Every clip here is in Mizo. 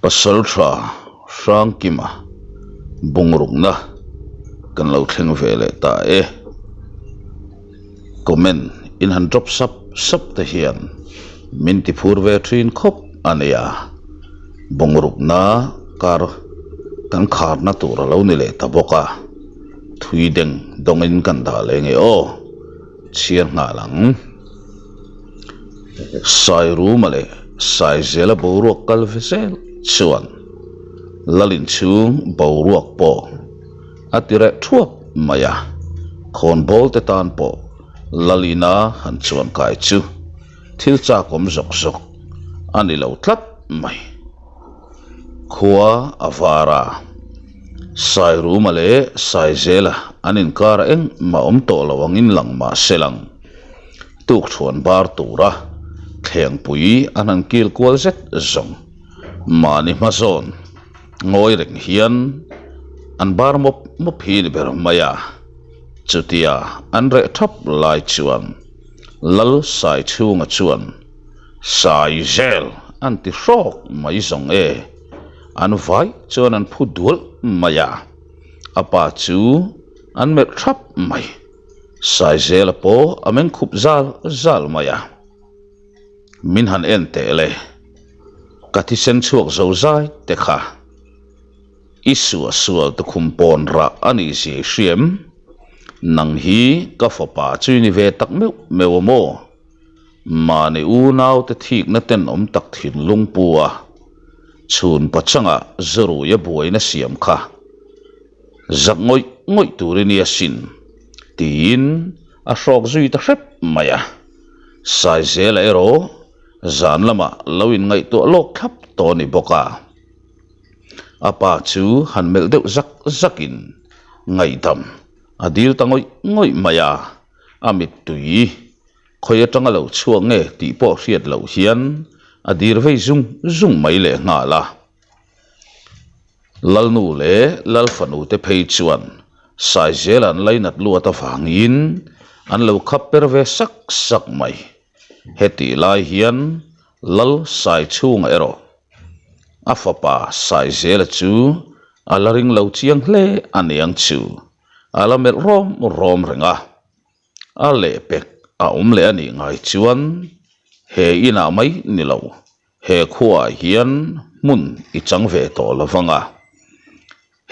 Pasaltha Hrangkima bungrukna kan lo thleng ve leh ta e. Comment in han drop sap sap te hian min ti phur ve thin khawp a nia. Bungrukna kar kan kharna tur a lo ni leh ta bawk a, thui deng dawngin kan dah leh nge aw. Chhiar nghal ang. Sairuma leh Saizela boruak kal ve zel chuan Lalin chhung boruak pawh a ti reh thuap mai a, khawnbawl te tan pawh Lalina han chuan kai chu thil chakawm zawk zawk a ni lo tlat mai. Khua a var a, Sairuma leh Saizela an inkar engmah awm tawh lo angin lang mah se lang. Tukṭhuan bar tura thlengpui an han kil kual zet zawng. Mahni hma zawn ngawi reng hian an bar mawp mawp hi ni ber mai a. Chutia an reh thap lai chuan Lal Saichhunga chuan Saizel an ti hrawk mai zawng e. An vai chuan an phu dual mai a, a pa chu an melh thap mai. Saizela pawh a meng khup zal zal mai a, Min han en teh le, ka thisen chhuak zo zai te kha i suahsual tukhum pawn rah a nih zia i hriam, nang hi ka fapa chu i ni ve tak meuh meuh a maw? Mahni unaute thikna tenawm tak thinlung pu a, chhun pachangah Zaruia buaina siam kha. Zak ngawih ngawih tur i nia sin, tiin a hrawk zui ta hrep mai a. Saizela erawh zan lamah lo inngaihtuah lawk thlap tawh a ni bawk a. A pa chu han melh deuh zak zakin ngaihdam a dil ta ngawih ngawih mai a, a mittui khawi atanga lo chhuak nge tih pawh hriat loh hian a dir vei zung zung mai lehnghal a. Lalnu leh Lalfanu te phei chuan Saizela an lainat luat avangin an lo khap per ve sak sak mai. Hetih lai hian Lal Saichhunga erawh a fapa Saizela chu a la ring lo chiang hle a niang chu a la melh rawm rawm reng a. A lehpek a awm leh a nih ngai chuan he inah mai ni lo He khuaah hian hmun i chang ve tawh lo vang a,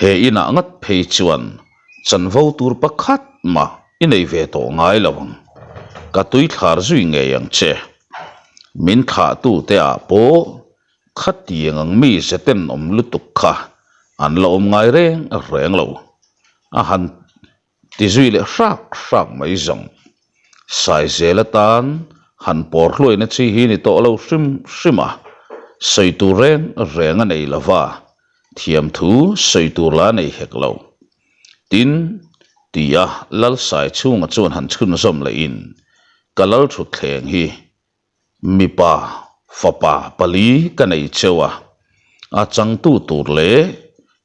he inah ngat phei chuan chanvo tur pakhat mah i nei ve tawh ngai lo ang. Ka tui thlar zui ngei ang che. Min thlahtute ah pawh khatiang ang mi ze tenawm lutuk kha an la awm ngai reng reng lo. A han Ti zui leh hrak hrak mai zawng. Saizela tan han pawr hluaina chi hi ni tawh lo hrim hrim a, sawi tur reng reng a nei lo va, thiam thu sawi tur la nei hek lo. Tin, tia Lal Saichhunga chuan han chhunzawm lehin, Ka lal thutthleng hi Mipa, fapa pali ka nei cheu a, a changtu tur leh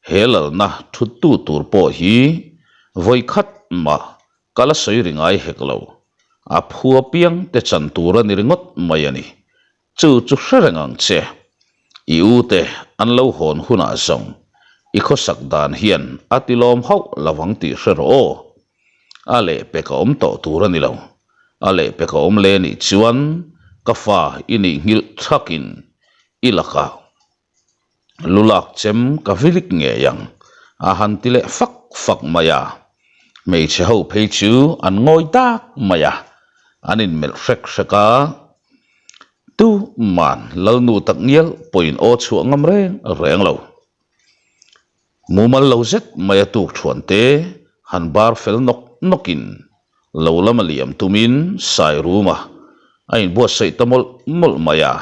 he lalna thuttu tur pawh hi vawi khat mah ka la sawi ri ngai hek lo, a phu apiang te chan tur a ni ringawt mai a ni. Chu chu hre reng ang che, i u te an lo hawn hunah zawng i khawsak dan hian a tilawm hauh lo ang tih hre rawh aw. A lehpek a awm tawh tur a ni lo. A lehpek a awm leh nih chuan ka fa i nih nghilh thakin i lakah lulak chem ka vilik ngei ang a han ti leh fak fak mai a. Hmeichhe ho phei chu an ngawi dak mai a, an inmelh hrek hrek a. Tuman Lalnu takngial pawhin aw chhuah ngam reng reng lo. Mumal lo zet mai a tuk thuan te han bar fel nawk nawkin lo lama liam tumin Sairuma a inbuatsaih ta mawlh mawlh mai a,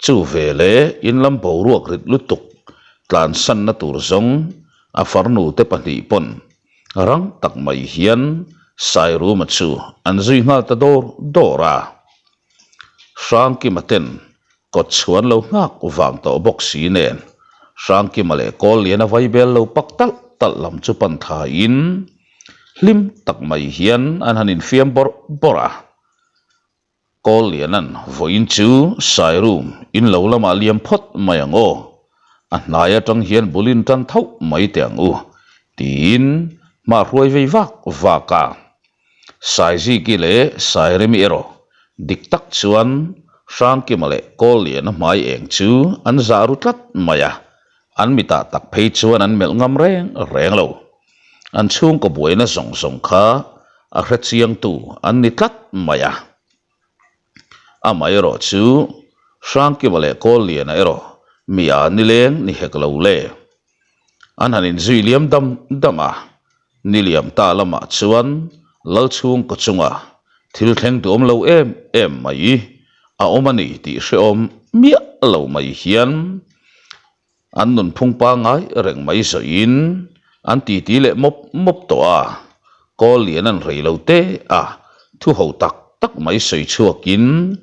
chu veleh in lam boruak rit lutuk tlansanna tur zawng a farnu te pahnih pawn rang tak mai hian Sairuma chu an zui nghal ta dawr dawr a. Hrangkima ten Kawt chhuan lo nghak vang tawh bawk si nen Hrangkima leh Kawlliana vaibel lo pak talh talh lam chu pan thain hlim tak mai hian an han infiam bawrh bawrh a. Kawlliana'n vawiin chu Sairum in lo lamah liam phawt mai ang aw. A hnai atang hian bul in tan thauh mai teh ang u, tiin hma hruai vei vak vak a. Saiziki leh Sairemi erawh dik tak chuan Hrangkima leh Kawlliana hmai eng chu an zah ru tlat mai a, an mitah tak phei chuan an melh ngam reng reng lo. An chhungkaw buaina zawng zawng kha a hrechiangtu an ni tlat mai a. Amaherawh chu Hrangkima leh Kawlliana erawh mi a nileng ni hek lo le. An han inzui liam dam dam a, niliam ta lamah chuan Lalchhungkaw chunga thil thleng duhawm lo em em mai a awm a ni tih hrehawm miah lo mai hian An nunphung pangngai reng mai zawhin an titi leh mawp mawp tawh a, kawl lian an rei lo te a, thu ho tak tak mai sawi chhuakin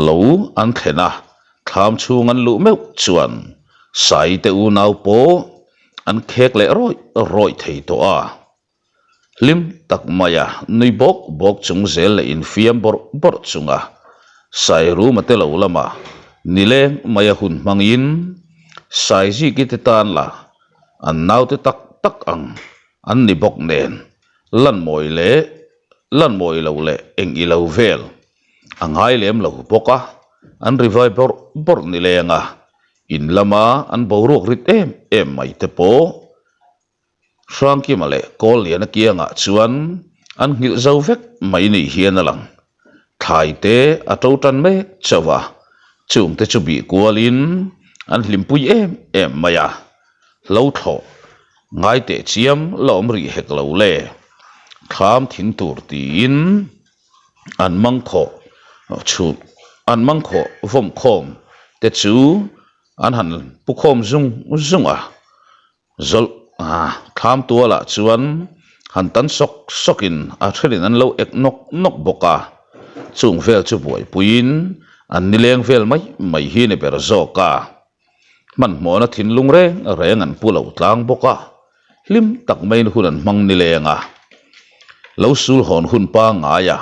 lo an thlen a, thlam chhung an luh meuh chuan Saite unau pawh an khek leh rawih rawih thei tawh a. Hlim tak maia nui bawk bawk chung zel leh infiam bawrh bawrh chunga Sairuma te lo lama nileng maia hun hmangin Saiziki te tan la an naute tak tak ang an ni bawk nen lan mawi leh lan mawi lo leh eng i lo vel a ngai lem lo bawk a, an ri vai bawrh bawrh nileng a, in lama an boruak rit em em mai te pawh Hrangkima leh Kawlliana kiangah chuan an nghilh zo vek mai ni hian a lang. Thlai te a to tan mek chauh a, chungte chu bih kualin an hlimpui em em mai a. Hlo thlawh ngai teh chiam la awm rih hek lo le. Thlam thing tur tiin an mangkhawh chhut an mangkhawh vawmkhawm te chu an han pu khawm zung zung a. Zawlh a, thlam tualah chuan han tan sawk sawkin a thenin an lo ek nawk nawk bawk a, chung vel chu buaipuiin an nileng vel mai mai hi ni ber zawk a, hmanhmawhna thinlung reng reng an pu lo tlang bawk a, hlim tak maiin hun an hmang nileng a, lo sul hawn hun pangngaia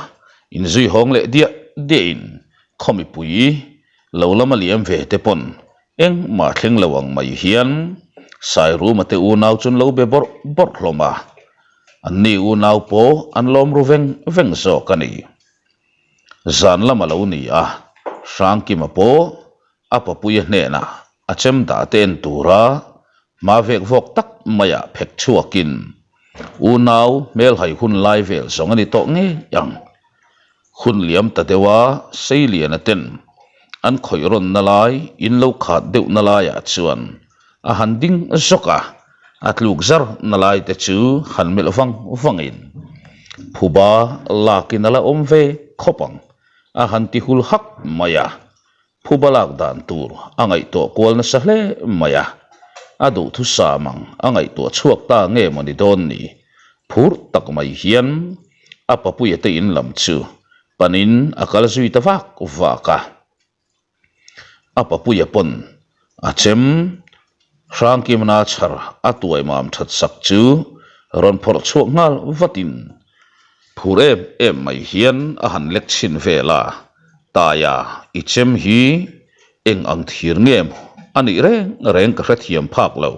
inzui hawng leh diah diahin khaw mipui lo lama liam ve te pawn Engmah thleng lo ang mai hian Sairuma te unau chu an lo be bawrh bawrh hlawm a, anni unau pawh an lawm ru veng veng zawk a ni. Zan lam a lo ni a, Hrangkima pawh a papuia hnenah a chem dah te en tura hma vek vawk tak maiah phek chhuakin unau hmelhai hun lai vel zawng a ni tawh ngei ang. Hun liam ta deuh a, Seiliana ten an khawih rawnna lai in lo khat deuhna laiah chuan a han ding zawk a, a tluk zar na lai te chu han melh vang vangin phuba lakin a la awm ve khawp ang a han ti hul hak mai a. Phuba lak dan tur a ngaihtuah kual nasa hle mai a, a duhthusam ang a ngaihtuah chhuak ta nge maw ni dawn ni? Phur tak mai hian a papuia te in lam chu panin a kal zui ta vak vak a. A papuia pawn a chem Hrangkimna chhar a tuai mam that sak chu rawn phawrh chhuak nghal vatin phur em em mai hian a han lek chhin vel a, Taia i chem hi eng ang thir nge maw a nih reng reng ka hrethiam phak lo.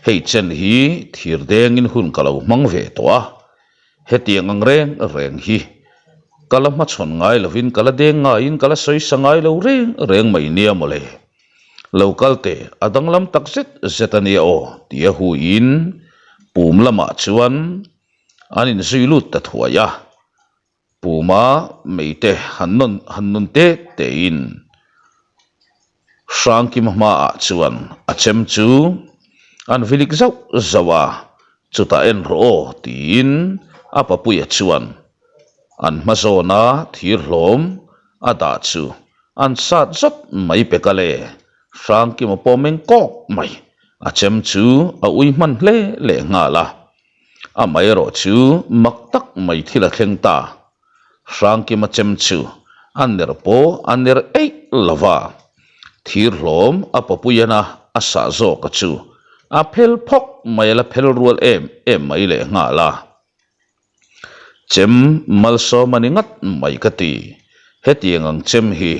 Hei chen hi thir dengin hun ka lo hmang ve tawh a, hetiang ang reng reng hi ka la hmachhawn ngai lovin ka la deng ngaiin ka la sawisa ngai lo reng reng mai nia mawle. Lo kal teh a danglam tak zet zet a nia aw tia huiin pum lamah chuan an inzui lut ta thuai a, puma meite han nawn han nun te tein Hrangkima hmaah chuan a chem chu an vilik zauh zauh a, chutah en rawh aw tiin a papuia chuan an hma zawna thir hlawm a dah chu An sat zawt mai pek a le, Hrangkima pawh meng kawk mai, a chem chu a ui hman hle leh nghal a. Amaherawh chu mak tak mai thil a thleng ta, Hrangkima chem chu a ner pawh a ner eih lo va, thir hlawm a papuiana a sah zawka chu a phel phawk mai a la phel rual em em mai leh nghal a. Chem malsawm a ni ngat mai ka ti. Hetiang ang chem hi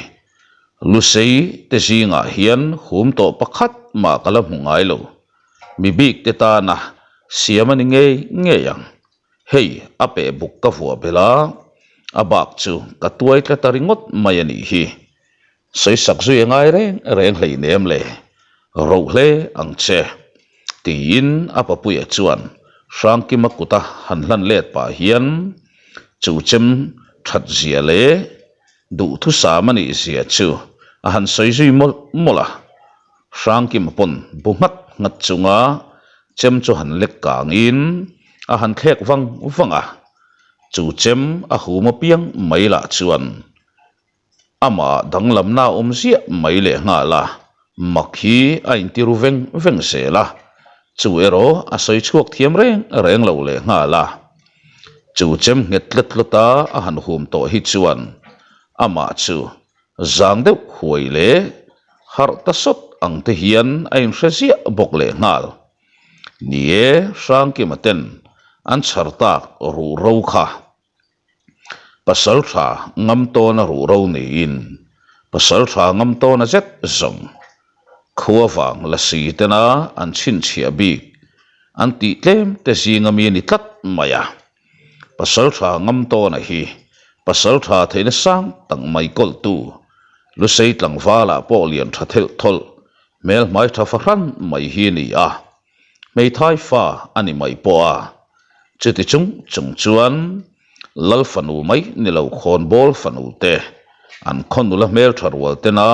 Lusei te zingah hian hum tawh pakhat mah ka la hmu ngai lo. Mi bik te tana siam a ni ngei ngei ang. Hei a peh buk ka vuah belh a, a bak chu ka tuai tla ta ringawt mai a nih hi. Sawisak zui a ngai reng reng hleinem le, roh hle ang che. Tiin a papuia chuan Hrangkima kuta han hlan let pah hian chu chem that zia leh duhthusam a nih zia chu a han sawi zui mawlh mawlh a. Hrangkima pawn bu nghat nghat chunga chem chu han lek kangin a han thlek vang vang a, chu chem a hum apiang mai lah chuan Amah danglamna a awm ziah mai leh nghal a, mak hi a inti ru veng veng zel a, chu erawh a sawi chhuak thiam reng reng lo leh nghal a. Chu chem nghet tlat tlat a a han hum tawh hi chuan amah chu zang deuh huai leh harh ta sawt ang te hian a inhre ziah bawk leh nghal. Ni e, Hrangkima ten an chhar tak ruhro kha. Pasaltha ngam tawna ruhro niin pasaltha ngam tawna zet zawng khua vang lasi tena an chhinchhiah bik an tih tlem te zinga mi a ni tlat mai a. Pasaltha ngam tawna hi pasaltha theihna sang tak mai kawlhtu Lusei tlangvalah pawh lian tha thelh thawlh hmel hmai tha fahran mai hi a ni a. Hmeithai fa a ni mai pawh a, chuti chung chung chuan Lal fanu mai ni lo khawnbawl fanu te, an khaw nula hmeltha rual tena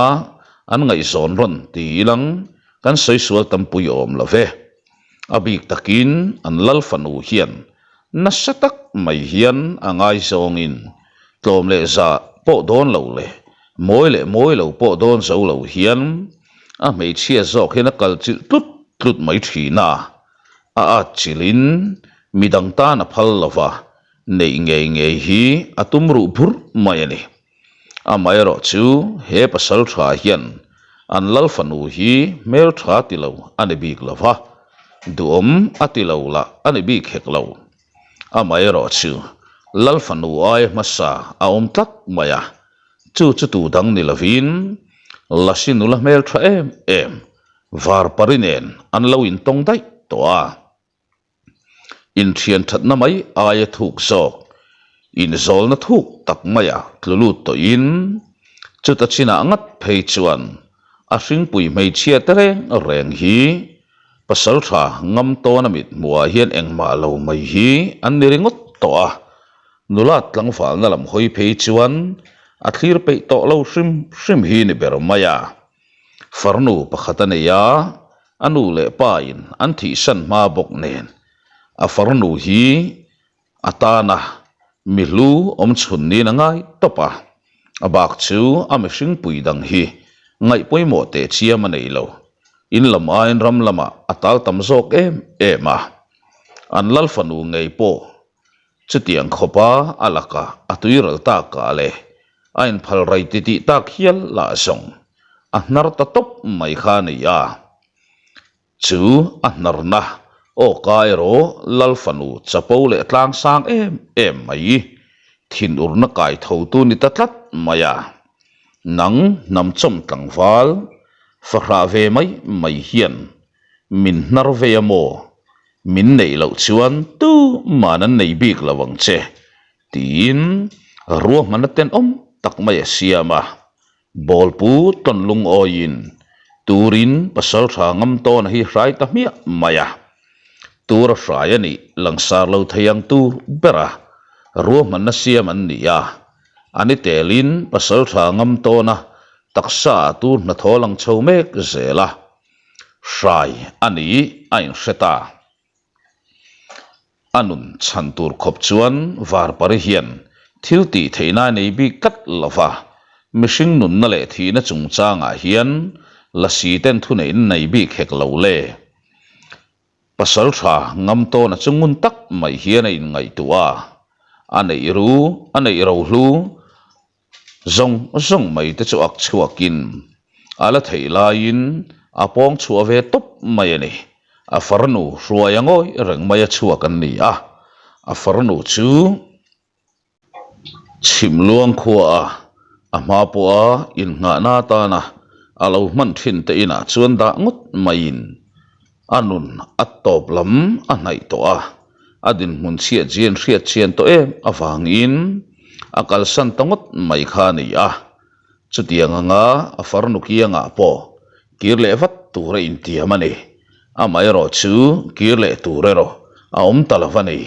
an ngaihzawn rawn ti ilang kan sawi sual tampui awm lo ve. A bik takin an Lal fanu hian nasa tak mai hian a ngaizawngin tlawm leh zah pawh dawn lo leh mawi leh mawi lo pawh dawn zo lo hian A hmeichhia zawk hian a kal chilh tlut tlut mai thin a, a at chilhin midang tan a phal lo va, neih ngei ngei hi a tum ruh bur mai a ni. Amaherawh chu he pasal tha hian an lal fanu hi hmel tha ti lo a ni bik lo va, duhawm a ti lo lah a ni bik hek lo. Amaherawh chu lal fanu aia hmasa a awm tlat mai a, Chu chu tu dang ni lovin Lasi nula hmel tha em em Varpari nen an lo intawng daih tawh a. Inthian thatna mai aia thuk zawk, inzawlna thuk tak maia tlu lut tawhin chuta chinah ngat phei chuan a hringpui hmeichhia te reng reng hi pasal tha ngam tawna mit hmuhah hian engmah lo mai hi an ni ringawt tawh a. Nula tlangvalna lam hawi phei chuan a thlir peih tawh lo hrim hrim hi ni ber mai a. Farnu pakhat a nei a, a nu leh pa in an thihsan hma bawk nen a farnu hi a tana mi hlu awm chhun niin a ngai tawp a. A bak chu a mihring pui dang hi ngaih pawimawh teh chiam a nei lo. In lam aiin ram lamah a tal tam zawk em em a. An lal fanu ngei pawh Chutiang khawpa a laka a tuiral takah leh a inphal rai titih tak hial lah zawng a hnar ta tawp mai kha a ni a. Chu a hnarna awka erawh Lal fanu chapo leh tlang sang em em mai thinurna kai thotu ni ta tlat mai a. Nang hnam chawm tlangval fahrah ve mai mai hian min hnar vei a maw? Min neih loh chuan tu man an nei bik lo ang che, tiin ruahmanna tenawm tak mai a siam a. Bawlpu tawn lungawiin turin pasal tha ngam tawna hi hrai ta hmiah mai a. Tur a hrai a nih langsar lo thei ang tur bera ruahmanna siam an ni a. A ni telin pasal tha ngam tawna taksa ah tur hnathawh lang chho mek zel a. Hrai a ni a inhre ta. A nun chhan tur khawp chuan Varpari hian thil tih theihna a nei bik tlat lo va, mihring nunna leh thihna chungchangah hian lasi ten thuneihna nei bik hek lo le. Pasal tha ngam tawna chu ngun tak mai hian a inngaihtuah a, a neih ru, a neih rohlu, Zawng zawng mai te chu ak chhuakin a la theih laiin a pawng chhuah ve tawp mai a ni. A farnu hruai a ngawi reng mai a chhuak an ni a, a farnu chu Chhimluang khuaah a. A hma pawha innghahna atana a lo hman thin te inah chuan dah ngawt maiin a nun a tawp lam a hnaih tawh a, a dinhmun chhiat zian hriat chian tawh em avangin a kalsan ta ngawt mai kha a ni a. Chutiang anga a farnu kiangah pawh kir leh vat tur a intiam a ni. Amaherawh chu kir leh tur erawh a awm ta lo a ni.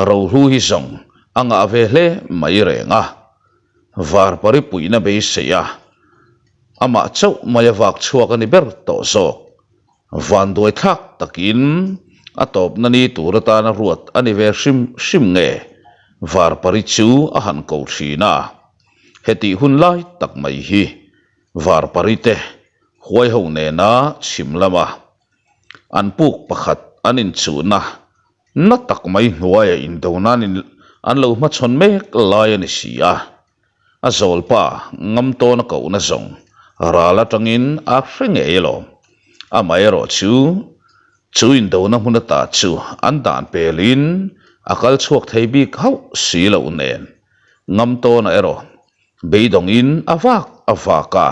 Rohlu hi zawng a ngah ve hle mai reng a, Varpari puihna beisei a, amah chauh mai a vak chhuak a ni ber tawh zawk. Vanduai thlak takin a tawpna ni tur atana ruat a ni ve hrim hrim nge Varpari chu a han ko thin a, hetih hun lai tak mai hi Varpari te huaiho nena chhim lama an puk pakhat an inchuhna Na tak mai hnuaia indo nan in an lo hmachhawn mek lai a ni si a, a zawlpa ngam tawn a kohna zawng ral atangin a hre ngei alawm. Amaherawh chu, chu indona hmun ata chu an dan pelin a kal chhuak thei bik hauh si loh nen, ngam tawnah erawh beidawngin a vak a vak a,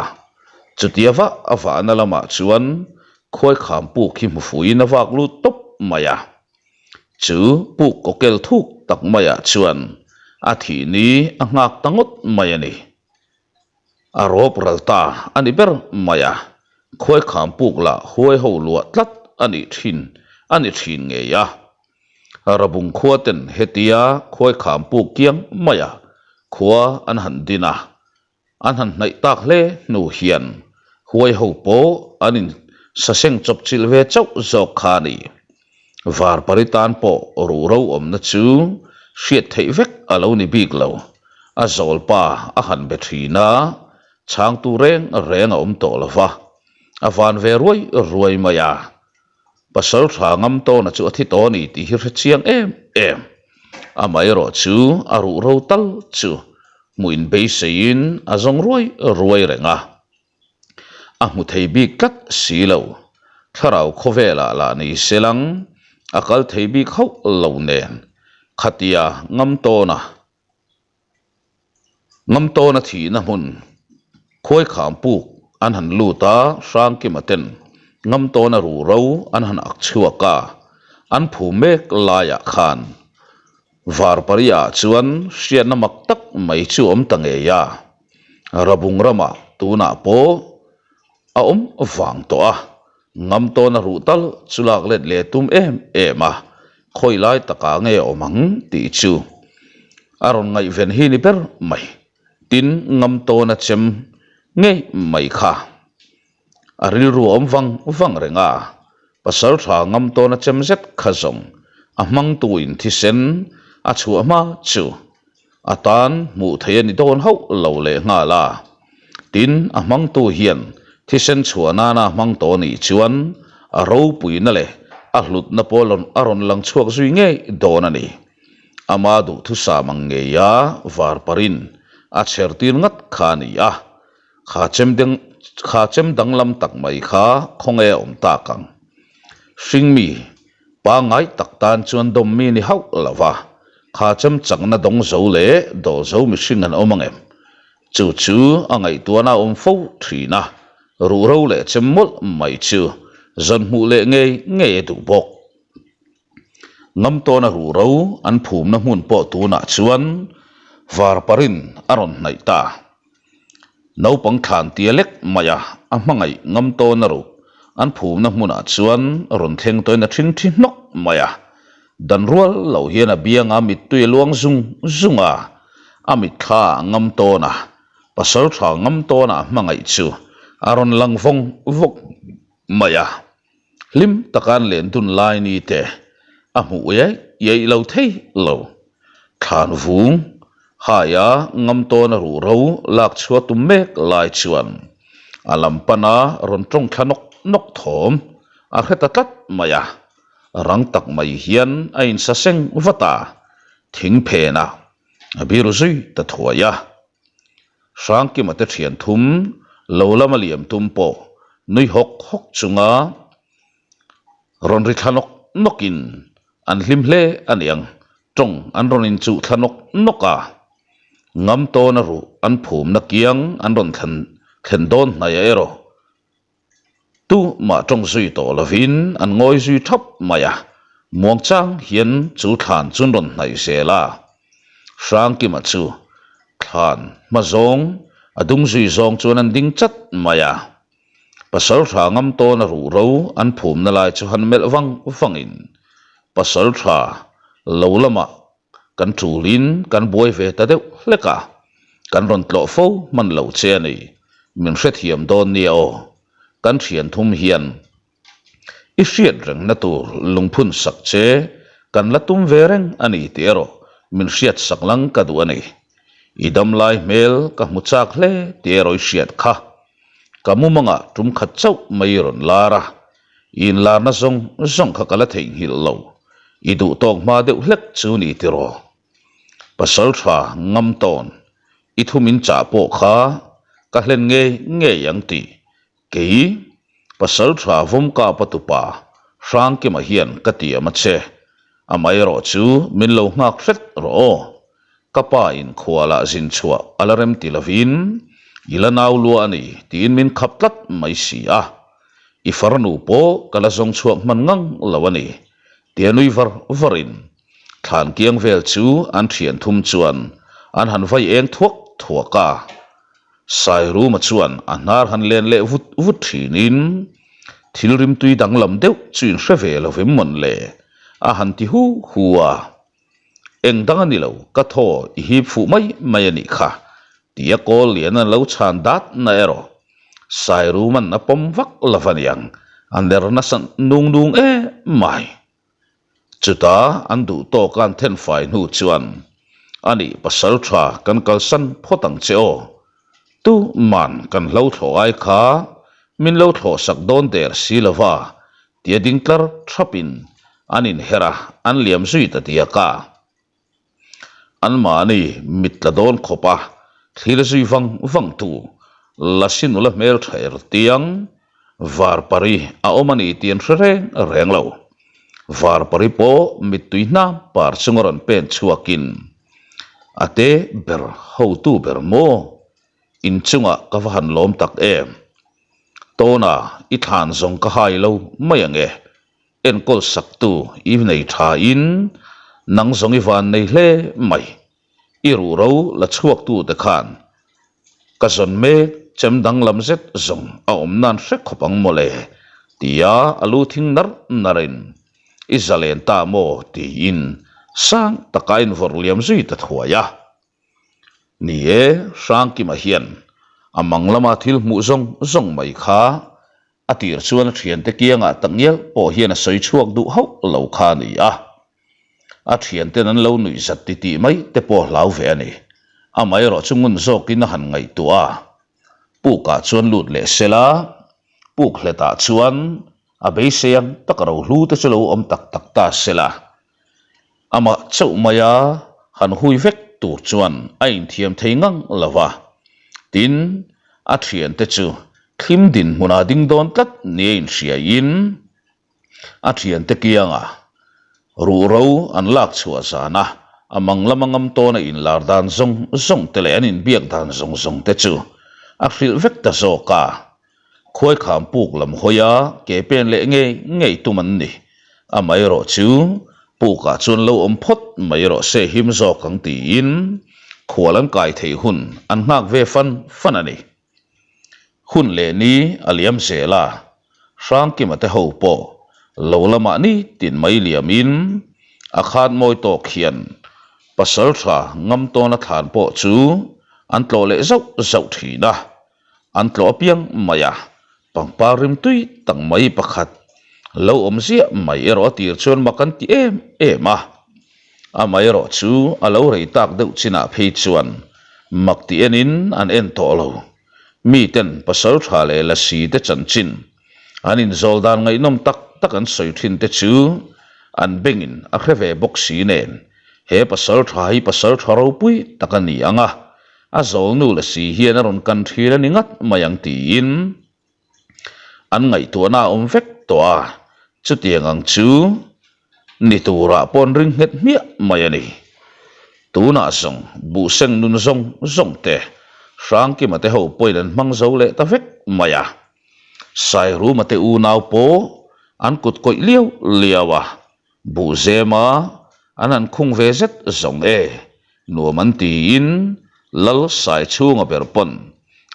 chutia vah a vahna lamah chuan khuaikham puk hi hmu fuiin a vak lut tawp mai a. Chu puk kawkel thuk tak maiah chuan a thih ni a nghak ta ngawt mai a ni. A rawp ral ta a ni ber mai a, khuaikham puk lah huai ho luah tlat a nih thin a ni thin ngei a. Rabung khua ten hetia khuaikham puk kiang maia khua an han din a, An han hnaih tak hle hnu hian huai ho pawh an in saseng chawp chilh ve chauh zawk kha a ni. Varpari tan pawh ruhro awmna chu hriat theih vek a lo ni bik lo. A zawlpa a han be thin a, chhangtu reng reng a awm tawh lo va, a van ve ruai ruai mai a. Pasal tha ngam tawna chu a thi tawh a ni tih hi hre chiang em em. Amaherawh chu a ruhro tal chu hmuh in beiseiin a zawng ruai ruai reng a. A hmu thei bik tlat si lo. Thlarau khawvelah lah ni se lang a kal thei bik hauh lo nen khatia ngam tawna Ngam tawna thihna hmun khuaikham puk an han lut a, Hrangkima ten ngam tawna ruhro an han ak chhuak a, an phu mek laiah khan Varpariah chuan hriatna mak tak mai chu awm ta ngei a, Rabung ramah tunah pawh a awm vang tawh a, ngam tawna ruh tal chu lak let leh tum em em a, khawi lai takah nge awm ang tih chu a rawn ngaihven hi ni ber mai. Tin, ngam tawna chem ngei mai kha a rilru a awm vang vang reng a, pasal tha ngam tawna chem zet kha zawng a hmangtuin thisen a chhuah hma chu A tan hmuh theih a ni dawn hauh lo leh nghal a. Tin, a hmangtu hian thisen chhuah nana a hmang tawh nih chuan a ropuina leh a hlutna pawh a rawn lang chhuak zui ngei dawn a ni. Ama duhthusam ang ngeia varparin a chher tir ngat kha a ni a. Kha chem deng kha chem danglam tak mai kha khawnge a awm tak ang. Hringmi pangngai tak tan chuan dawm mi ni hauh lo va, kha chem chakna dawng zo leh dawl zo mihring an awm ang em? Chu chu a ngaihtuahna a awm fo thin a, ruhro leh chem mawlh mai chu zawn hmuh leh ngei ngei a duh bawk. Ngam tawna ruhro an phumna hmun pawh tunah chuan varparin a rawn hnaih ta. Naupang thlan tia lek mai a, a hmangaih ngam tawn a ruh. An phumna hmunah chuan rawn thleng tawhin a ṭhing ṭhi hnawk mai a. Dan rual lo hian a bianga mittui a luang zung zung a, a mitthla a ngam tawn a, pasal ṭha ngam tawna a hmangaih chu a rawn lang vawng vawng mai a. Hlim taka an len dun lai ni te a hmuh iai iai lo thei lo. Thlan vung haia ngam tawna ruhro lak chhuah tum mek lai chuan a lam pana rawn tawng thla nawk nawk thawm a hre ta tlat mai a. Rang tak mai hian a insaseng vat a, thing phenah a biru zui ta thuai a. Hrangkima te thian thum lo lama liam tum pawh nui hawk hawk chunga rawn ri thla nawk nawkin an hlim hle a niang, tawng an rawn inchuh thla nawk nawk a. Ngam tawna ruh an phumna kiang an rawn thlen thlen dawn hnaih erawh Tumah tawng zui tawh lovin an ngawi zui thap mai a, muangchang hian chu thlan chu an rawn hnaih zel a. Hrangkima chu thlan hma zawng a dung zui zawng chuan an ding chat mai a. Pasaltha ngam tawna ruhro an phumna lai chu han melh vang vangin Pasaltha lo lamah Kan ṭulin kan buai ve ta deuh hlek a, kan rawn tlawh fo hman lo che a ni. Min hrethiam dawn nia aw. Kan ṭhian thum hian i hriat rengna tur lungphun sak che kan la tum ve reng a ni tih erawh min hriat sak lang ka duh a ni. I damlai hmel ka hmu chak hle tih erawh i hriat kha. Ka mumangah tum khat chauh mai i rawn lar a, I inlarna zawng zawng kha ka la theihnghilh lo. I duh tawk hma deuh hlek chu ni tiraw? Pasal tha ngam tawn, i thu min chah pawh kha ka hlen ngei ngei ang tih kei pasal tha Vawmkapa tupa Hrangkima hian ka tiam a che. Amaherawh chu min lo nghak hret rawh aw. Ka pa in khualah zin chhuah a la rem ti lovin i la nau lua a ni tiin min khap tlat mai si a. I farnu pawh ka la zawng chhuak hman ngang lo a ni tia nui var varin thlan kiang vel chu an thian thum chuan an han vai eng thuak thuak a. Sairuma chuan a hnar han len leh vut vut thinin thil rimtui danglam deuh chu in hre ve lo vem mawn le a han ti hu hu a. Eng dang a ni lo, ka thaw i hip fuh mai mai a nih kha, tia kawl lian an lo chhan dat na erawh Sairuman a pawm vak lo va niang, a ner nasa nung nung em mai. Chutah an duh tawk a an thenfai hnu chuan, A nih pasal tha kan kalsan phawt ang che aw, tuman kan hlo thlawh ai kha min lo thlawh sak dawn der si lo va, Tia ding tlar thapin an inher a, an liam zui ta diak a. Anmahni mit tla dawn khawp a, thlir zui vang vang tu Lasi nula hmeltha er tiang Varpari a awm a ni tih an hre reng reng lo. Varpari pawh mittui hnam par chunga rawn pen chhuakin a te ber hotu ber maw inchungah ka va han lawm tak em. Tawna i thlan zawng ka hai lo mai ang e, enkawl saktu i nei tha in nang zawng i van nei hle mai, i ruhro la chhuak tu te khan ka zawn mek chem danglam zet zawng a awm nan hre khawp ang mawle tia a lu thing nar nar in i zalen ta maw tiin sang taka a invawrh liam zui ta thuai a. Ni e, Hrangkima hian a mang lama thil hmuh zawng zawng mai kha a tir chuan a thiante kiangah takngial pawh hian a sawi chhuak duh hauh lo kha a ni a. A thianten an lo nuih zat titih mai te pawh a hlau ve a ni. Amaherawh chu ngun zawkin a han ngaihtuah a, pukah chuan lut leh sela, puk hletah chuan a beisei ang tak rohlu te chu lo awm tak tak ta sela. Amah chauh maia han hui vek tur chuan a inthiam thei ngang lo va. Tin, a thiante chu thlim dinhmunah ding dawn tlat nia inhriaiin a thiante kianga ruhro an lak chhuah zana a mang lama ngam tawna inlar dan zawng zawng te leh an inbiak dan zawng zawng te chu a hrilh vek ta zawk a. Khuaikham puk lam hawi a, ke pen leh ngei ngei tum an ni. Amaherawh chu pukah chuan lo awm phawt mai rawh se him zawk ang tiin khual an kai theih hun an nghak ve fan fan a ni. Hun leh ni a liam zel a, Hrangkima te ho pawh lo lamah ni tin mai liamin a khat mawi tawk hian pasal tha ngam tawna thlan pawh chu an tlawh leh zauh zauh thin a. An tlawh apiang mai a, pangpar rimtui tak mai pakhat lo awm ziah mai erawh a tir chuan mak an ti em em a. Amaherawh chu a lo rei tak deuh chinah phei chuan mak ti enin an en tawh lo. Miten pasal tha leh lasi te chanchin an inzawl dan ngaihnawm tak tak an sawi thin te chu an bengin a hre ve bawk si nen he pasal tha hi pasal tha ropui tak a ni ang a, A zawlnu la si hian a rawn kan thin a ni ngat mai ang tiin an ngaihtuahna a awm vek tawh a, chutiang ang chu ni turah pawh an ring nghet hmiah mai a ni. Tunah zawng buhseng nun zawng zawng te Hrangkima te ho pawhin an hmang zo leh ta vek mai a. Sairuma te unau pawh an kut kawih liau liau a, buhzema an han khung ve zet zawng e, nuam an tiin Lal Saichhunga ber pawn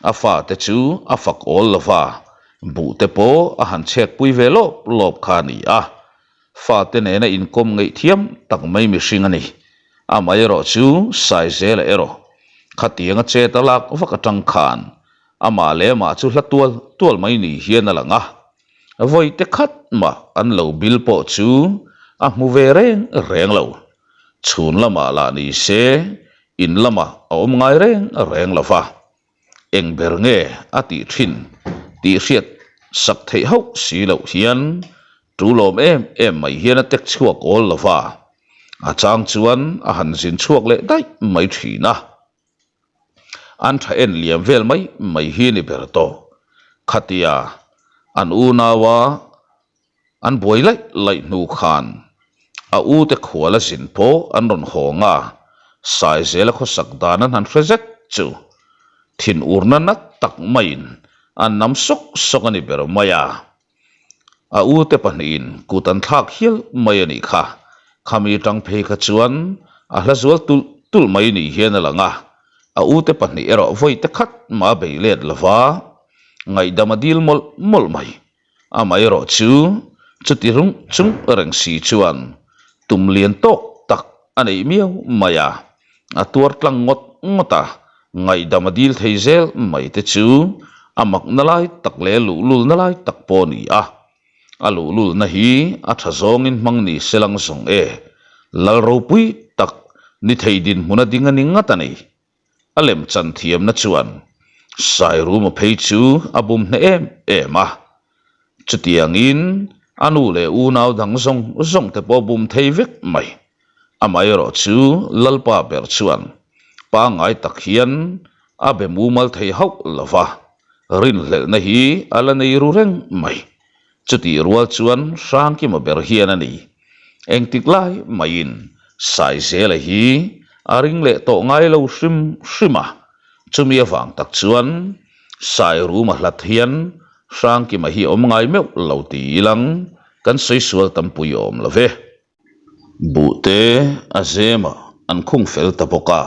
a fate chu a fak awl lo va, buh te pawh a han chhekpui ve lawp lawp kha a ni a. Fate nena inkawm ngeih thiam tak mai mihring a ni. Amaherawh chu Saizela erawh khatianga chet a lak vak atang khan amah leh amah chu hla tual tual mai ni hian a lang a. Vawi te khat mah an lo bil pawh chu a hmu ve reng reng lo. Chhun lamah lah ni se in lamah a awm ngai reng reng lo va. Eng ber nge a tih thin tih hriat sak theih hauh si loh hian tu lawm em em mai hian a tek chhuak awl lo va, a chang chuan a han zin chhuak leh daih mai thin a. An tha en liam vel mai mai hi ni ber tawh. Khatia an unaua An buai laih laih hnu khan a u te khual a zin pawh an rawn hawng a, Saizela khawsak dan an han hre zet chu thinurna nat tak maiin an nam sawk sawk a ni ber mai a. A u te pahnihin kut an thlak hial mai a nih kha. Khami tang phei kha chuan a hla zual tulh tulh mai ni hian a lang a, a u te pahnih erawh vawi te khat mah a bei let lova ngaihdam a dil mawlh mawlh mai. Amaherawh chu chuti rung chung reng si chuan tum lian tawk tak a neih miau mai a, a tuar tlang ngawt ngawt a, ngaihdam a dil thei zel mai te chu a makna lai tak leh luhlulna lai tak pawh a ni a. A luhlulna hi a tha zawngin hmang ni se lang zawng e, lal ropui tak ni thei dinhmun a ding a ni ngat a ni. A lem chan thiamna chuan Sairuma phei chu a bum hneh em em a, chutiangin a nu leh unau dang zawng zawng te pawh bum thei vek mai. Amaherawh chu Lalpa ber chuan pangngai tak hian a be mumal thei hauh lo va, rinhlelhna hi a la nei ru reng mai. Chutih rual chuan Hrangkima ber hian a ni. Engtik lai maiin Saizela hi a ring leh tawh ngai lo hrim hrim a, chumi avang tak chuan Sairuma hlat hian Hrangkima hi awm ngai meuh lo ti ilang kan sawi sual tampui awm lo ve. Buhte a zemah an khung fel ta bawk a,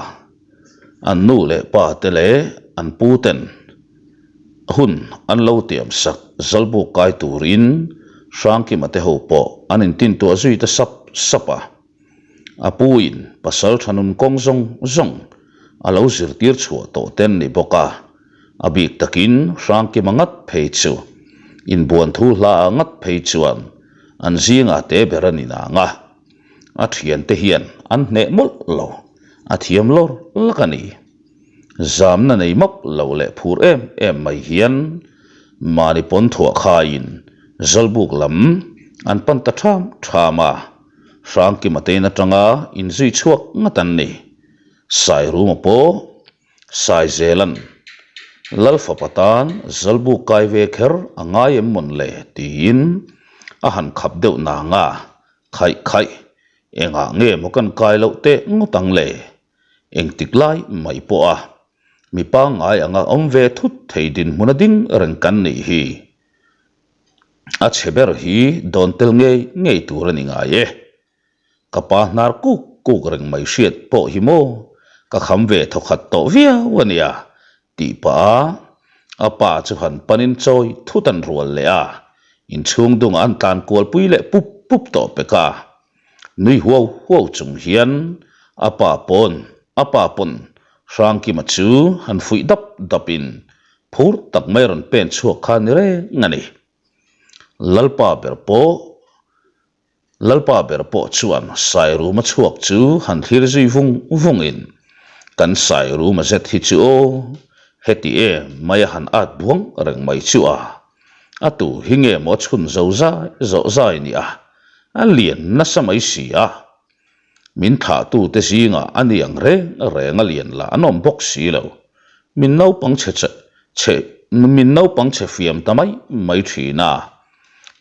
an nu leh pa te leh an pu ten hun an lo tiam sak Zawlbuk kai turin Hrangkima te ho pawh an intintuah zui ta sap sap a. A pu in pasal tha nun kawng zawng zawng a lo zirtir chhuah tawh ten ni bawk a, a bik takin Hrangkima ngat phei chu inbuan thu hla ah ngat phei chuan An zingah te ber a ni nang a, a thiante hian an hneh mawlh lo, a thiam lawr lak a ni. Zamna nei map lo leh phur em em mai hian mahni pawn thuah khaiin Zawlbuk lam an pan ta ṭham ṭham a, Hrangkima tein aṭanga inzui chhuak ngat an ni. Sairuma pawh Saizelan, Lal fapa tan Zawlbuk kai ve kher a ngai em mawn le? tiin a han khap deuh nang a, Khaih khaih, engah nge maw kan kai loh teh ngawt ang le? Engtik lai mai pawh a mi pangngai anga awm ve thut thei dinhmun a ding reng kan nih hi. A chhe ber hi dawn tel ngei ngei tur a ni ngai e. Ka pa hnar kuk kuk reng mai hriat pawh hi maw ka kham ve thawkhat tawh viau a nia tih pah a a pa chu han panin chawi thut an rual leh a, inchhung dungah an tlan kual pui leh pup pup tawh pek a. Nui huau huau chung hian a pa pawn a pa pawn Hrangkima chu han fuih dap dapin phur tak mai rawn pen chhuak kha ni reng a ni. Lalpa ber pawh Lalpa ber pawh chuan Sairuma chhuak chu han thlir zui vung vungin, Kan Sairuma zet hi chu aw, heti em mai a han at buang reng mai chu a, a tu hi nge maw chhun zo zai zawh zai ni a, a lian nasa mai si a. Min thlahtute zingah a ni ang reng reng a lian lah an awm bawk si lo. Min naupang chhe chhe min naupang chhe fiam ta mai mai thin a.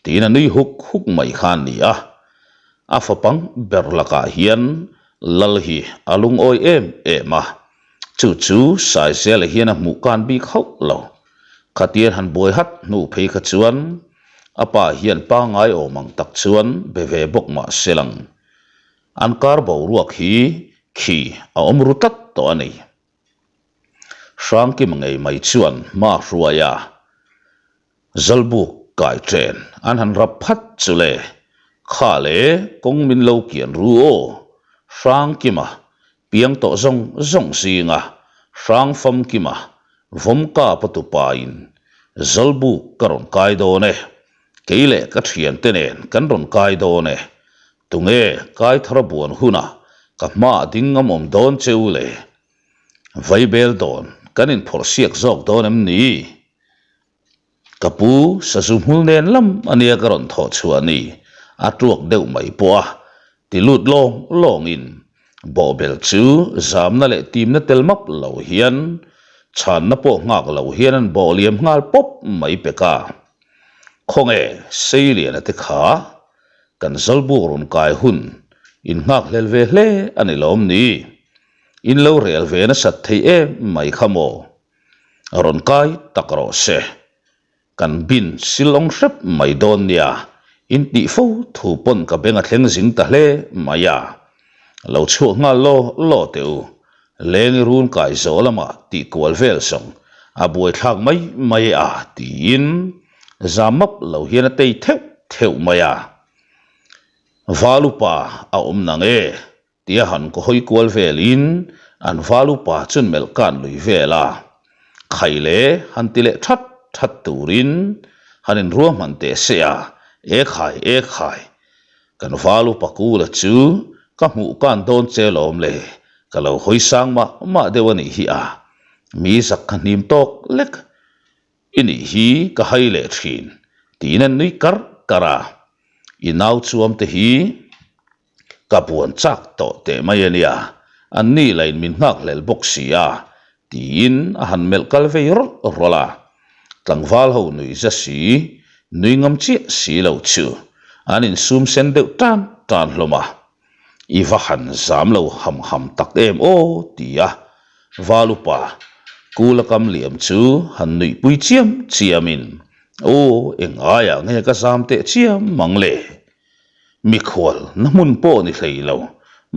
Tiin a nui huk huk mai kha a ni a. A fapang ber lakah hian Lal hi a lungawi em em a, chu chu Saizela hian a hmuh kan bik hauh lo. Khatian han buai hat hnu phei kha chuan a pa hian pangngai awm ang tak chuan be ve bawk mah se lang. An kar boruak hi khi a awm ru tlat tawh a ni. Hrangkima ngei mai chuan hma hruai a, Zalbuk kai chen an han rap phat chu le, kha le kawng min lo kian ru aw, Hrangkima piang tawh zawng zawng zinga Hrangfamkima vawmka patupa in Zalbuk ka rawn kai dawn e, kei leh ka thiante nen kan rawn kai dawn e, Tunge kai thar buan hunah ka hmaah ding ngam awm dawn che u le? Vaibel dawn kan inphawrh siak zawk dawn em ni? Ka pu sazu hmul nen lam a nia ka rawn thawh chhuah ni, a tuak deuh mai pawh a ti lut lawng lawngin bawhbel chu zamna leh timna tel map lo hian chhanna pawh nghak lo hian an bawh liam nghal pawp mai pek a. Khawnge Seiliana te kha Kan Zawlbuk rawn kai hun in nghak hlel ve hle a ni lawm ni? In lo rel ve nasat thei em mai kha maw? Rawn kai tak rawh se. Kan bin silawng hrep mai dawn nia, in tih fo thu pawn ka beng a thleng zing ta hle mai a. Lo chhuak nghal law law teh u, leng i run kai zawh lamah tih kual vel zawng a buaithlak mai mai a tiin zam map lo hian a tei theuh theuh mai a. Val upa a awm nang e tia han ka hawi kual velin an val upa chun melh kan lui vel a, khai le han ti leh that that turin han inruahman teh se a, e khai e khai Kan val upa Kula chu ka hmuh kan dawn che lawm le, ka lo hawi sang mah mah deuh a nih hi a, mi zak kha hnim tawk lek i nih hi ka hai leh thin tiin an nui kar kar a, i nau chuam te hi ka buan chak tawh teh mai a nia, an ni la in min nghak hlel bawk si a tiin a han melh kal vei rawlh rawlh a, Tlangval ho nui za si, nui ngam chiah si lo chu an insum sen deuh tan tan hlawm a. I va han zam lo ham ham tak em aw ti a, Val upa Kula kam liam chu han nuihpui chiam chiamin, Aw eng aiah nge ka zam teh chiam mang le? Mikhual na hmun pawh ni hlei lo,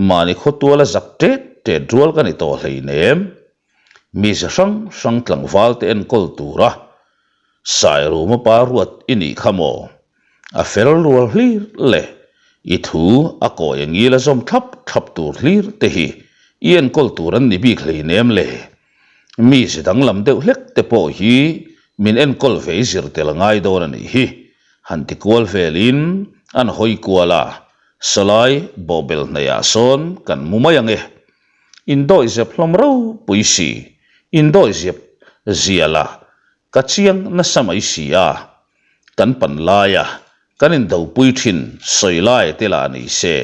mahni khawtuala zak tet tet rual ka ni tawh hleinem. Mi ze hrang hrang tlangval te enkawl tura Sairuma pa ruat i nih kha maw? A fel rual hlir le i thu a kawi a ngil a zawm thlap thlap tur hlir te hi i enkawl tur an ni bik hleinem le. Mi ze danglam deuh hlek te pawh hi min enkawl ve i zir tel a ngai dawn a nih hi. Han ti kual velin an hawi kual a, Sawlai bawhbel hnaihah sawn kan mu mai ang e. Indawihzep hlawm ropui si, indawihzep zia la ka chiang nasa mai si a, kan pan laia kan indopui thin sawi lai te lah ni se,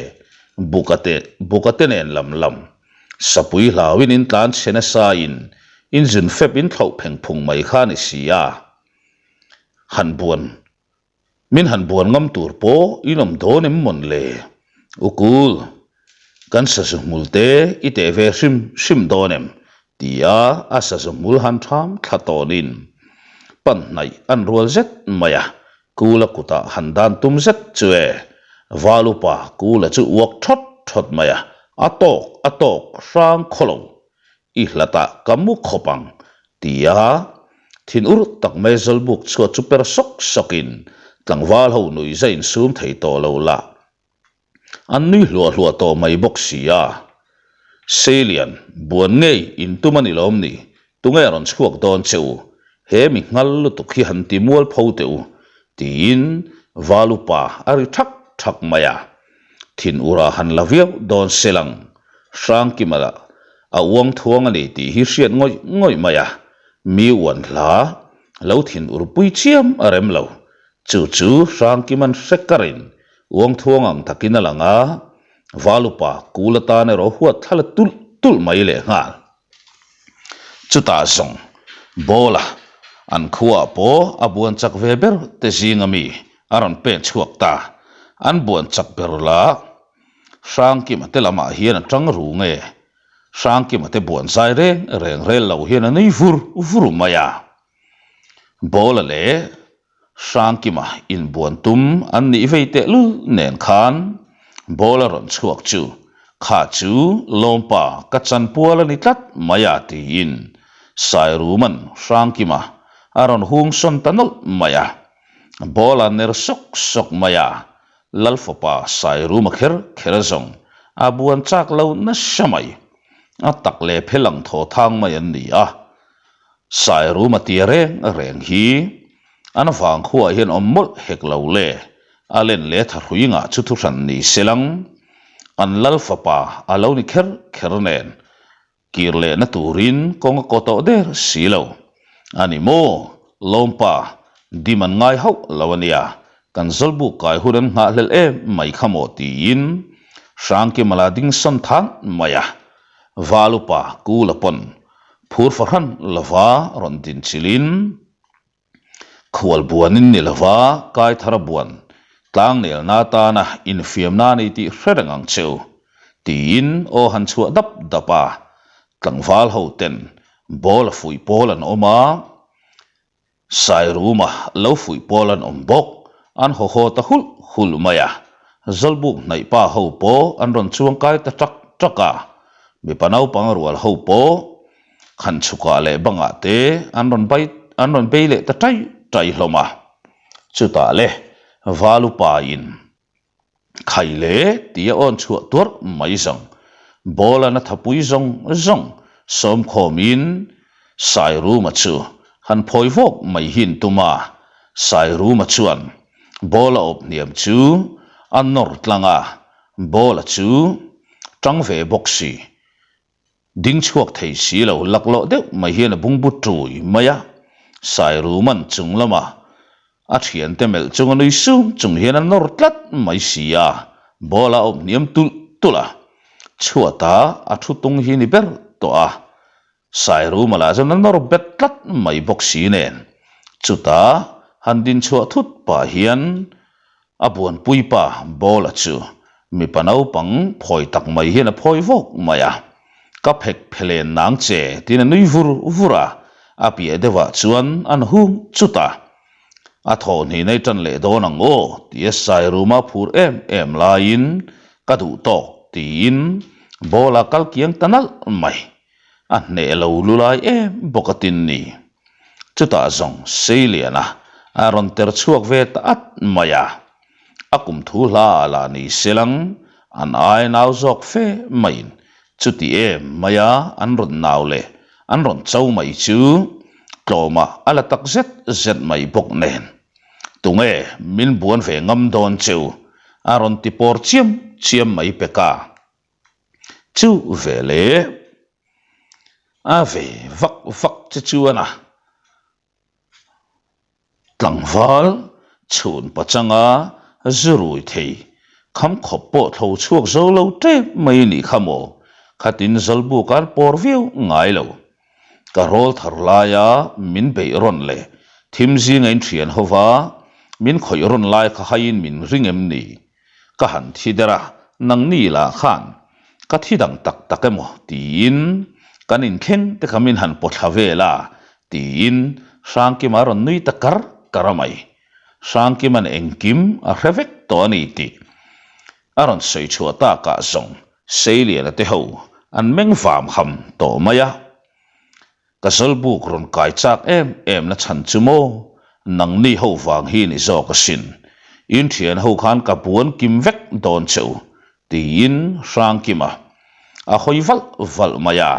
buka te buka te nen lam lam, sapui hlauin in tlan chhe nasa in in zun fep in thlauh pheng phung mai kha ni si a, han buan Min han buan ngam tur pawh in awm dawn em mawn le? Ukul, kan sazu hmul te i teh ve hrim hrim dawn em? tia a sazu hmul han ṭham thla tawnin pan hnaih an rual zet mai a, Kula kutah han dan tum zet chu e, Val upa Kula chu uak ṭhawt ṭhawt mai a, a tawk a tawk hrang khaw lo. I hlatah ka mu khawp ang, tia thin ur tak mai Zawlbuk chhuat chu per sawk sawkin tlangval ho nui za insum thei tawh lo la, an nui hluah hluah tawh mai bawk si a. Seilian, buan ngei in tum a ni lawm ni? Tunge rawn chhuak dawn che u? He mi nghal lutuk hi han ti mual pho teh u, tiin Val upa a ri thak thak mai a. Thin ura han la viau dawn selang Hrangkima lah a uang thuang a ni tih hi hriat ngawih ngawih mai a, mi uan hla lo thin ur pui chiam a rem lo. Chu chu Hrangkima'n hre karin uang thuang ang takin a lang a, Valupa kul atan erawh huat thla la tulh tulh mai lehnghal. Chutah zawng Bawla an khuaah pawh a buan chak ve ber te zinga mi a rawn pen chhuak ta. An buan chak ber lah. Hrangkima te lamah hian a tang ru nge? Hrangkima te buan zai reng reng rel lo hian a nui vur vur mai a. Bawla leh Hrangkima inbuan tum an nih vei tehlul nen khan Bawla rawn chhuak chu kha chu Lawmpa ka chanpual a ni tlat mai a tiin Sairuman Hrangkima a rawn hung sawn ta nawlh mai a. Bawla ner sawk sawk mai a, Lalfapa Sairuma kher kher zawng a buan chak lo nasa mai. A tak leh phel ang thaw thang mai an ni a. Sairuma tia reng reng hi an vangkhuaah hian awm mawlh hek lo le, a len leh thahrui ngah chu thuhran ni se lang. An lal fapa a lo ni kher kher nen kir lehna turin kawng a kaw tawh der si lo. A ni maw, Lawmpa, dim an ngai hauh lo a nia, kan zawlbuk kai hun an nghahhlelh em mai kha maw tiin Hrangkimala ding sawn than mai a. Valupa Kula pawn phur fahran lova rawn din chilhin khual buanin ni lova Kaithara buan tlangnelna atana infiamna a nei tih hre reng ang cheu tiin aw han chhuah dap dap a, tlangval ho ten ball a fuih pawl an awm a. Sairuma lo fuih pawl an awm bawk, an haw haw ta hulh hulh mai a. Zawlbuk hnaih pa ho pawh an rawn chuang kai ta ṭak ṭak a, mipa naupang rual ho pawh khan chhukah leh bangah te an rawn bai an rawn bei leh ta ṭai ṭai hlawm a. Chutah le Valupa in Khai le tia awn chhuah tuarh mai zawng, ball an a thapui zawng zawng sawmkhawmin Sairuma chu han phawi vawk mai hi an tum a, Sairuma chuan ball a awp hniam chu a nawr tlang a, ball a chu tang ve bawk si. Ding chhuak thei si lo laklawh deuh mai hian a bungbu ṭui mai a, Sairuman chung lama a thiante melh chunga nui sum chung hian a nawr tlat mai si a, ball a awm hniam tulh tulh a, chhuata a thu tung hi ni ber tawh a, Sairuma lah chuan a nawr bet tlat mai bawk si nen, chutah han din chhuah thut pah hian A buanpui pa Bawla chu mipa naupang phawi tak mai hian a phawi vawk mai a, Ka phek phelen nang che tiin a nui vur vur a, a piah deuhah chuan an hung chut a. A thawhhnih nei tan leh dawn ang aw tia Sairuma phur em em laiin ka duh tawk tiin Bawla kal kiang ta nalh mai. A hneh lo lu lai em bawk a tin ni. Chutah zawng Seiliana a rawn ter chhuak ve ta at mai a. A kum thu hla ah lah ni selang an ai nau zawk fe maiin chuti em mai a an rawn nau leh an rawn cho mai chu tlawmah a la tak zet zet mai bawk nen. Tunge min buan ve ngam dawn cheu a rawn ti pawr chiam chiam mai pek a. Chu ve leh a ve vak vak che chuan a tlangval chhun pachanga zu rui thei kham khawp pawh thlo chhuak zo lo tep mai nih kha maw khatin Zawlbuk an pawr viau ngai lo. Ka rawl thar laia min beih rawn leh thim zinga in thian hova min khawih rawn lai kha haiin min ring em ni? Ka han thi der a, nangni lah khan ka thi dang tak tak emaw tiin kan inthleng te kha min han pawthla vel a tiin Hrangkima a rawn nui ta kar kar a mai. Hrangkima'n engkim a hre vek tawh a ni tih a rawn sawi chhuah takah zawng Seiliana te ho an meng vam ham tawh mai a. Ka zawlbuk rawn kai chak em em na chhan chu maw? Nangni ho vang hi ni zawk asin. In thian ho khan ka buan kim vek dawn che u, tiin Hrangkima a hawi valh valh mai a.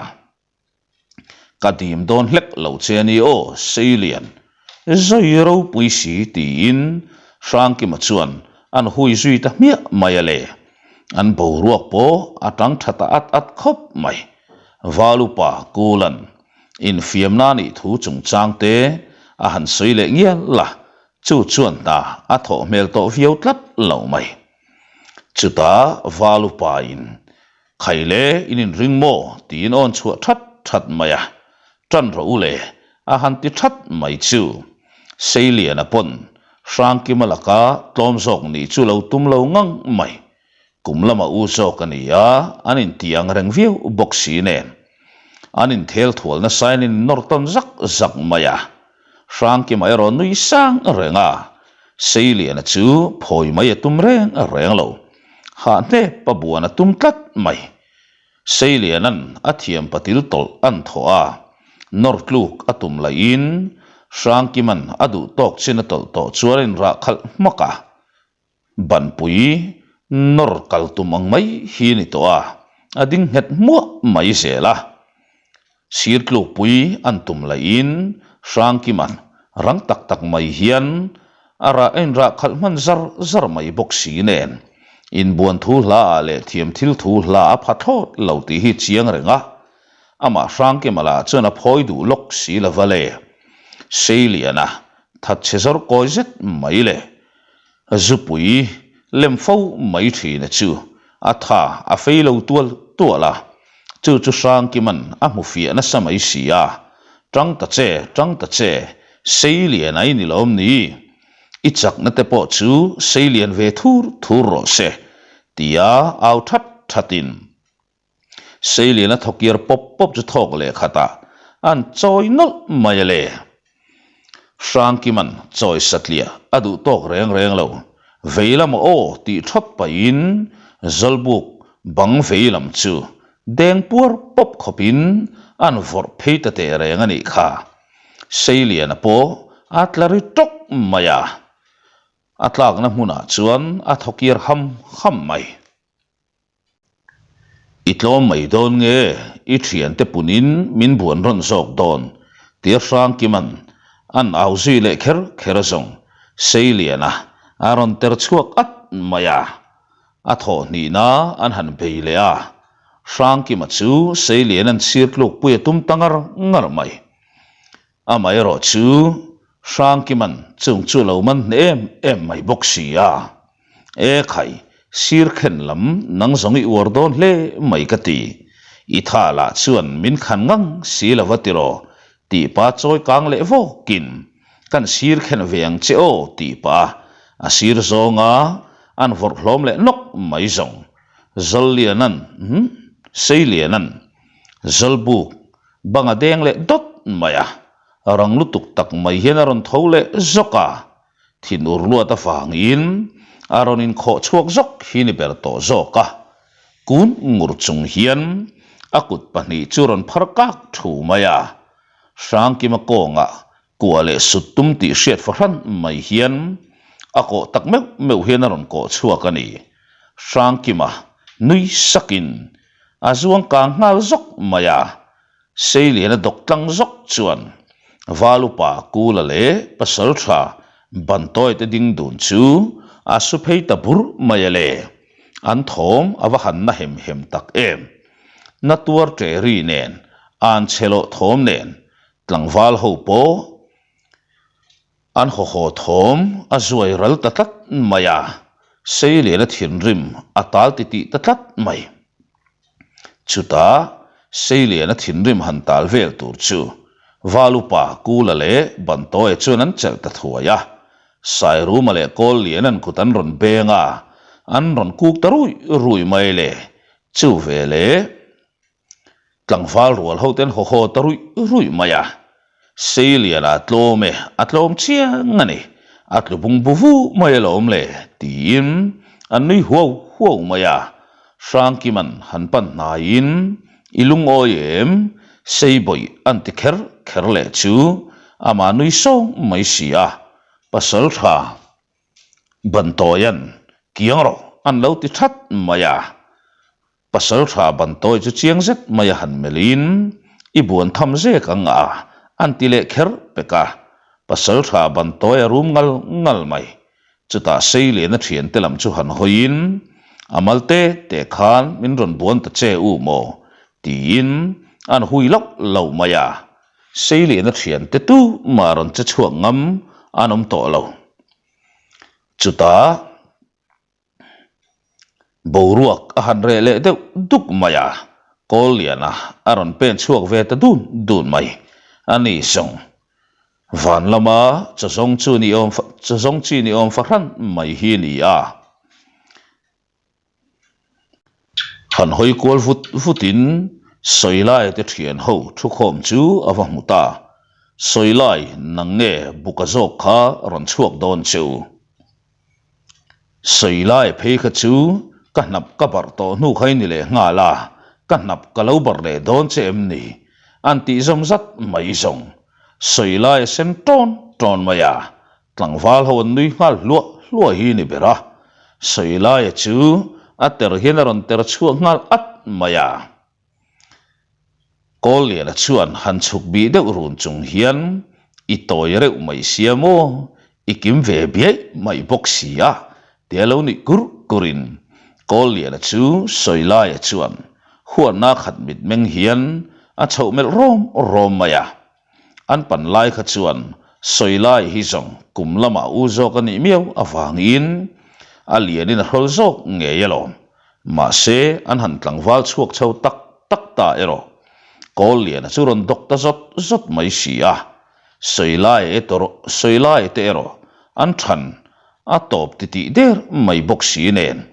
Ka dim dawn hlek lo che a ni aw, Seilian. Zawi ropui si, tiin Hrangkima chuan an hui zui ta hmiah mai a le. An boruak pawh a tang tha ta at at khawp mai. Valupa Kulan infiamna nih thu chungchang te a han sawi leh ngial a, chu chuan hna a thawh hmel tawh viau tlat lo mai. Chutah Valupa in Khaile in inring maw tiin awn chhuah that that mai a, tan rawh u le a han ti that mai chu. Seiliana pawn Hrangkima laka tlawm zawk nih chu lo tum lo ngang mai. Kum lama u zawk a ni a, an inti ang reng viau bawk si nen. An inthel thual nasa in an innawr tawn zak zak mai a. Hrangkima erawh nui sang reng a, Seiliana chu phawi mai a tum reng reng lo. Hah hnep a buan a tum tlat mai. Seiliana'n a thiam patil tawlh an thawh a, nawr tluk a tum laiin Hrangkima'n a duh tawk chin a tawlh tawh chuan a inrah khalh hmak a. Banpui nawr kal tum ang mai hi a ni tawh a, a ding nghet hmuah mai zel a. Sir tlukpui an tum laiin Hrangkima'n rang tak tak mai hian a rah a inrah khalh hman zar zar mai bawk si nen, inbuan thu hla ah leh thiam thil thu hla a pha thlawt lo tih hi chiang reng a, amah Hrangkima lah chuan a phawi duh lawk si lova le. Seiliana thatchhe zawr kawi zet mai le. Zupui lem fo mai thina chu a tha a fei lo tual tual a, chu chu Hrangkima'n a hmu fiah nasa mai si a, Tang ta che, tang ta che, sei lian a i ni lawm ni? I chakna te pawh chu sei lian ve thur thur rawh se, tia au that thatin Seilian a thawkir pawp pawp chu thawk leh khatah an chawi nawlh mai a le. Hrangkima'n chawi satliah a duh tawk reng reng lo. Vei lam aw tih thawt pahin Zawlbuk bang vei lam chu deng puar pawp khawpin an vawrh phei ta teh reng a nih kha. Seiliana pawh a tla ri tawk mai a. A tlakna hmunah chuan a thawkir ham ham mai. I tlawm mai dawn nge i thiante punin min buan rawn zawk dawn tia Hrangkima'n an au zui leh kher kher zawng Seiliana a rawn ter chhuak at mai a, a thawh hnihna an han bei leh a, Hrangkima chu Seiliana'n sir tlukpui a tum ta ngar ngar mai. Amaherawh chu Hrangkima'n chung chu lo man hneh em em mai bawk si a. E khai, sir khen lam nang zawng i uar dawn hle mai ka ti. I tha lah chuan min khan ngang si lo va tiraw tih pa chawi kang leh vawkin kan sir khen ve ang che aw tih pa a sir zawnga an vawrh hlawm leh nawk mai zawng. Zawlliana'n, Seiliana'n, Zawlbuk Bang a deng leh dawt mai a, rang lutuk tak mai hian a rawn tho leh zawk a, thinur luat avangin a rawn inkhawh chhuak zawk hi ni ber tawh zawk a, kun ngur chung hian a kut pahnih chu rawn phar kak thu mai a, Hrangkima kawngah Kuah leh sut tum tih hriat fahran mai hian a kawh tak meuh meuh hian a rawn kawh chhuak a ni. Hrangkima nui sakin a zuang kang nghal zawk mai a, Seiliana dawk tlang zawk chuan Valupa Kula leh Pasaltha Bantawite ding dun chu a su phei ta bur mai a le. An thawm a va han na hem hem tak em. Na tuar ṭe ri nen, an chhe loh thawm nen Tlangval ho pawh an hawhaw thawm a zuai ral ta tlat mai a, Seiliana thinrim a tal titih ta tlat mai. Chutah Seiliana thinrim han tal vel tur chu Valupa Kula leh Bantawia chuan an chelh ta thuai a, Sairuma leh Kawlliana'n kut an rawn beng a, an rawn kuk ta rui rui mai le, chu veleh. Tlangval rual ho ten haw haw ta ruih ruih mai a, Seilian a tlawm e, a tlawm chiang a ni, a tlu bung bu vu mai alawm le, tiin an nui huau huau mai a. Hrangkima'n han pan hnaiin, I lungawi em? Seibawih an ti kher kher leh chu amah nui sawng mai si a, Pasal tha Bantawia'n kiang rawh an lo ti that mai a. Pasal tha bantawi chu chiang zet mai a han melhin, I buan tham zek ang a, an ti leh kher pek a. Pasal tha bantawi a rum ngal ngal mai. Chutah Seiliana thiante lam chu han hawiin, A mal te te khan min rawn buan ta che u maw? tiin an hui loh loh mai a. Seiliana thiante tu mah rawn che chhuak ngam an awm tawh lo. Chutah. Boruak a han reh leh deuh duk mai a, Kawlliana a rawn pen chhuak ve ta dun dun mai a ni zawng. Van lama chawzawng chu ni awm chawzawng chi ni awm fahran mai hi a ni a. Han hawi kual vut vutin Sawilaia te thian ho thukhawm chu a va hmu ta. Sawilai, nang nge buka zawk kha rawn chhuak dawn che u? Sawilaia phei kha chu ka hnap ka barh tawh hnu kha i ni leh nghal a, ka hnap ka lo barh leh dawn che em ni? An tih zawm zat mai zawng. Sawilaia sen tawn tawn mai a, Tlangval ho an nui nghal hluah hluah hi ni ber a, Sawilaia chu a ter hian a rawn ter chhuak nghal at mai a. Kawlliana chuan han chhuk bih deuh run chung hian i tawi reuh mai sia maw, i kim ve biaih mai bawk si a, tia lo nih kur kurin Kawlliana chu Sawilaia chuan huatna khat mitmeng hian a chhoh melh rawm rawm mai a. An pan lai kha chuan Sawilai hi zawng kum lamah u zawk a nih miau avangin a lianin a hrawl zawk ngei alawm. Mahse, an han tlangval chhuak chho tak tak ta erawh Kawlliana chu rawn dawk ta zawt zawt mai si a. Sawilai Sawilai te erawh an than a tawp titih der mai bawk si nen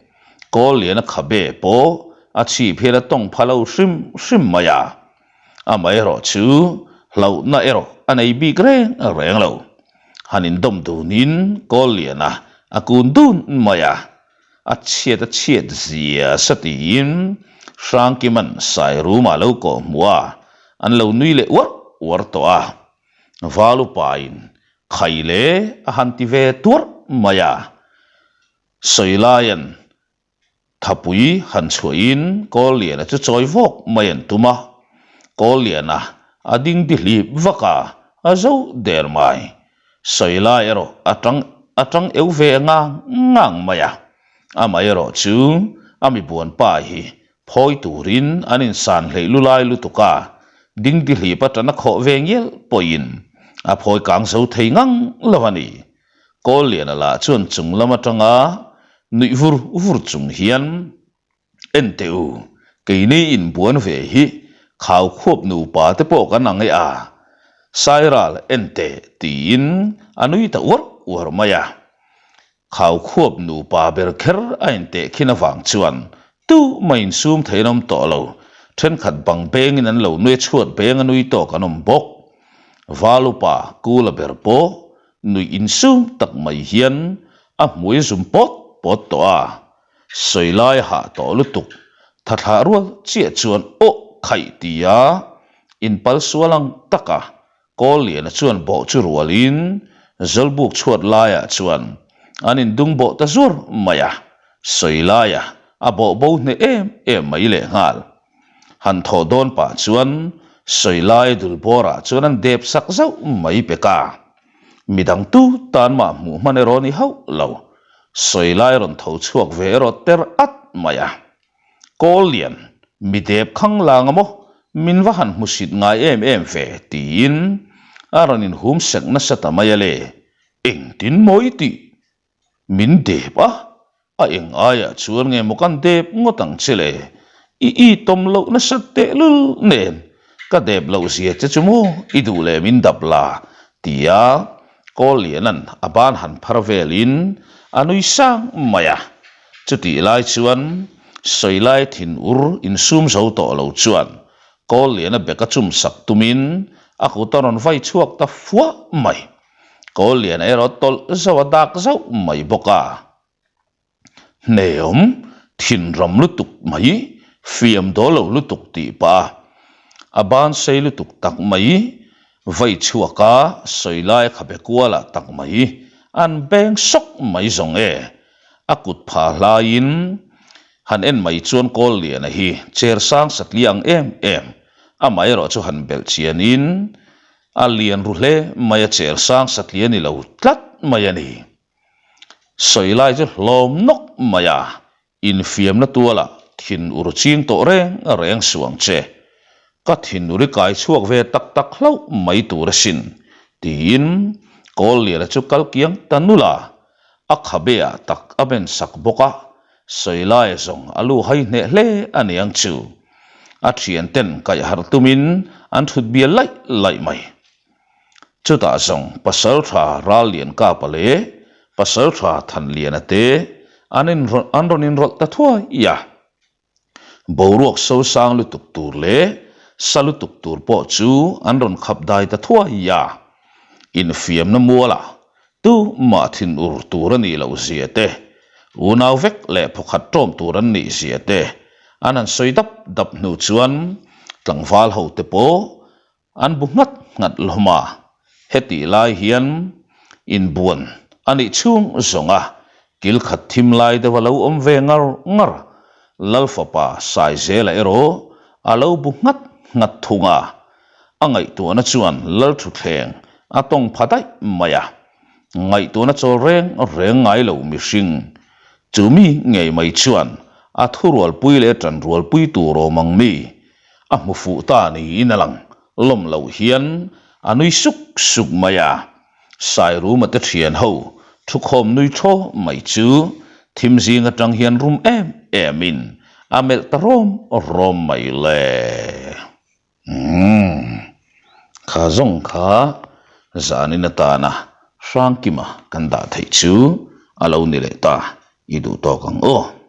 Kawlliana khabe pawh a chhip hian a tawng pha lo hrim hrim mai a. Amaherawh chu hlauhna erawh a nei bik reng reng lo. Han indawm dunin Kawlliana a kun dun mai a, a chhiat a chhiat zia sa tiin Hrangkima'n Sairuma lo kawh hmuh a, an lo nui leh uar uar tawh a. Valupain khai le a han ti ve tuarh mai a, Sawilaia'n Thapui han chhuahin Kawlliana chu chawi vawk mai an tum a, Kawlliana a ding ti hlip vak a, a zo der mai. Sawilai erawh a tang a tang eu ve ngang ngang mai a, amaherawh chu a mibuanpa hi phawi turin an insan hleih lu lai lutuk a, ding ti hlip atana khawh ve ngial pawhin a phawi kang zo thei ngang lo a ni. Kawlliana lah chuan chung lam atanga nuih vur vur chung hian, En teh u, keini inbuan ve hi khau khuap nupa te pawh kan ang e a, Sairal en teh tiin a nui ta uar uar mai a. Khau khuap nupa ber kher a inteh khin avang chuan tu mah insum thei an awm tawh lo, thenkhat bang bengin an lo nui a chhuat beng a nui tawk an awm bawk. Valupa Kula ber pawh Nuih insum tak mai hian a hmui zum pawt pawt tawh a, sawi lai hah tawh lutuk, tha thlah rual chiah chuan aw khaih tia inpal sual ang taka Kawlliana chuan bawh chu rualin Zawlbuk chhuat laiah chuan an indung bawh ta zuar mai a, sawi laia a bawh bo hneh em em mai lehnghal. Han thawh dawn pah chuan Sawilai dulbawrah chuan an dep sak zauh mai pek a. Midang tu tan mah hmuh hman erawh ni hauh lo. Sawilai rawn tho chhuak ve erawh ter at mai a. Kawllian, mi dep khang lang a maw? Min va han hmusit ngai em em ve tiin a rawn inhum sek nasa ta mai a le. Engtin maw i tih? Min dep a, a eng aiah chuan nge maw kan dep ngawt ang che le? I i tawm loh nasa tehlul nen ka dep loh zia che chu maw i duh leh min dap la? tia Kawlliana'n a ban han phar velin a nui sang mai a. Chutih lai chuan Sawilai thinur insum zo tawh lo chuan Kawlliana beka chumsak tumin a kut a rawn vai chhuak ta fuah mai. Kawllian erawh tawlh zauh a dak zauh mai bawk a. Hneawm, thinram lutuk mai, fiam dawl lo lutuk tih pah a, a ban sei lutuk tak mai, vei chhuak a sawi lai khabe kualah tak mai an beng sawk mai zawng e. A kut phah hlaiin han en mai chuan Kawlliana hi chair sang satliah ang em em, amaherawh chu han belh chianin A lian ru hle mai a cher sang satli a ni lo tlat mai a ni. Sawi lai chu hlawm nawk mai a, infiamna tualah thin ur ching tawh reng reng suh ang che. Ka thin ur i kai chhuak ve tak tak hlauh mai tur asin, tiin Kawlliana chu kal kiang ta nul a, a khabe ah tak a ben sak bawk a, sawi laia zawng a lu hai hneh hle a ni ang chu. A thian ten kaih harh tumin an thut bial laih laih mai. Chutah zawng Pasaltha Ralliankapa leh Pasaltha Thanliana te an inrawlh an rawn inrawlh ta thuai a. Boruak sosang lutuk tur leh sa lutuk tur pawh chu an rawn khap dai ta thuai a. Infiamna mualah tumah thinur tur a nih loh zia te, unau vek leh phawkhat ṭawm tur an nih zia te an han sawi dap dap hnu chuan tlangval hote pawh An bu nghat nghat hlawm a, hetih lai hian inbuan a nih chhung zawng a, kil khat thim lai deuh a lo awm ve ngar ngar. Lal fapa Saizela erawh a lo bu nghat nghat thung a, a ngaihtuahna chuan Lal Thutthleng a tawng pha daih mai a, ngaihtuahna chawl reng reng ngai lo mihring chu mi ngei mai chuan a thurualpui leh ṭanrualpui tur awm ang mi A hmu fuh ta niin a lang lawm loh hian a nui suk suk mai a. Sairuma te thian ho thukhawm nui thaw mai chu thim zing atang hian rum em em in a melh ta rawm rawm mai le. Umm. Kha zawng kha zanin atana Hrangkima kan dah theih chu a lo ni leh ta i duh tawk ang aw.